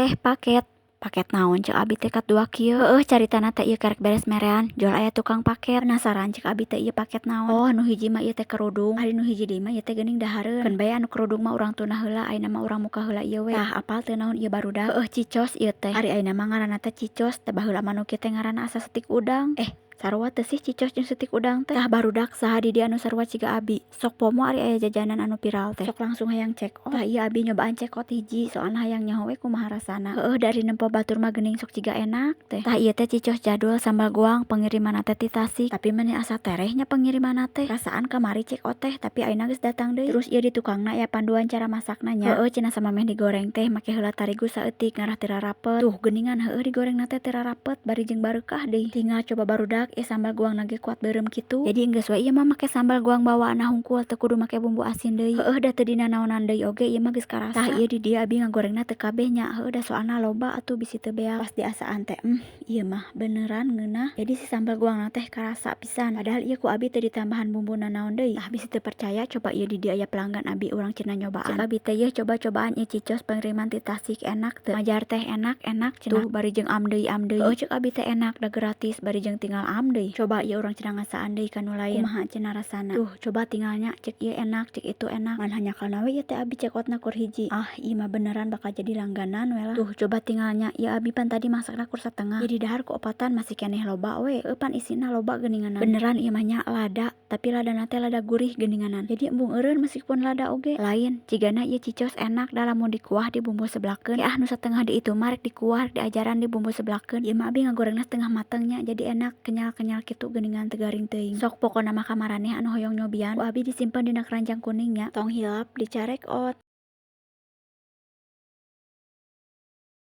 Teh paket. Paket naon, cek abi teh kat dua kieu. Heueuh, caritana teh ieu karek beres merean jol aya tukang paket. Penasaran cek abi teh ieu paket naon. Oh, nu hiji mah ieu teh kerudung, ari nu hiji deui mah ieu teh geuning dahareun. Keun bae anu kerudung mah urang tunah heula, ayeuna mah urang muka heula ieu we. Tah, apal teu naon ieu, barudak? Heueuh, cicos ieu teh. Ari ayeuna mah ngaranna teh cicos teh, baheula mah nu kieu teh ngaranna asa setik udang. Eh, sarua teu sih cicos jeung setik udang teh? Tah barudak, saha di dieu anu sarua ciga abi? Sok FOMO ari aya jajanan anu viral teh, sok langsung hayang check out. Tah, ieu abi nyobaan check out hiji, soalna hayang nyaho we kumaha rasana. Heueuh, da ari nempo batur mah geuning sok ciga enak teh. Tah, ieu teh cicos jadul sambal goang, pengirimanna teh ti Tasik, tapi meni asa tereh nya pengirimanna teh. Perasaan kamari check out teh, tapi ayeuna geus datang deui. Terus ieu di tukangna aya panduan cara masakna nya. Heueuh, cenah samemeh digoreng teh make heula tarigu saeutik ngarah teu rarapet. Tuh geuningan, heueuh, digorengna teh teu rarapet bari jeung bareukah deui. Tinggal coba, barudak, ieu sambal goangna ge kuat beureum kitu. Jadi enggeus we ieu mah make sambal goang bawaanna hungkul, teu kudu make bumbu asin deui. Heueuh, da teu dinanaonan deui oge ieu mah geus karasa. Tah, ieu di dieu abi ngagorengna teu kabeh nya, heueuh, da soalna loba atuh, bisi teu beak. Pas diasaan teh, ieu mah beneran ngeunah. Jadi si sambal goangna teh karasa pisan, padahal ieu ku abi teu ditambahan bumbu nanaon deui. Tah, bisi teu percaya, coba ieu di dieu aya pelanggan abi, urang cenah nyobaan. Cek abi teh, yeuh coba-cobaan ieu cicos pengiriman ti Tasik, enak teu? Majar teh, "Enak, enak," cenah. Tuh bari jeung am deui, am deui. Heueuh, cek abi teh enak, da gratis bari jeung tinggal am deui. Coba ieu urang cenah ngasaan deui ka nu lain, kumaha cenah rasana. Tuh coba tinggal nya, cek ieu enak, cek itu enak. Ngan hanjakalna we ieu teh abi check outna kur hiji. Ah, ieu mah beneran bakal jadi langganan we lah. Tuh coba tinggal nya, ieu abi pan tadi masakna kur satengah. Jadi dahar ku opatan masih keneh loba we. Heueuh, pan isina loba geuninganan. Beneran ieu mah nya lada, tapi ladana teh lada gurih geuninganan. Jadi embung eureun meskipun lada oge. Lain, cigana ieu cicos enak da lamun dikuah dibumbu seblakeun. Ah, nu satengah di itu mah rek dikuah, rek diajaran dibumbu seblakeun. Ieu mah abi ngagorengna setengah mateng nya, jadi enak kenyal-kenyal kitu geuningan, teu garing teuing. Sok pokona mah ka maraneh anu hoyong nyobian, ku abi disimpen dina keranjang kuning nya. Tong hilap dicarek out.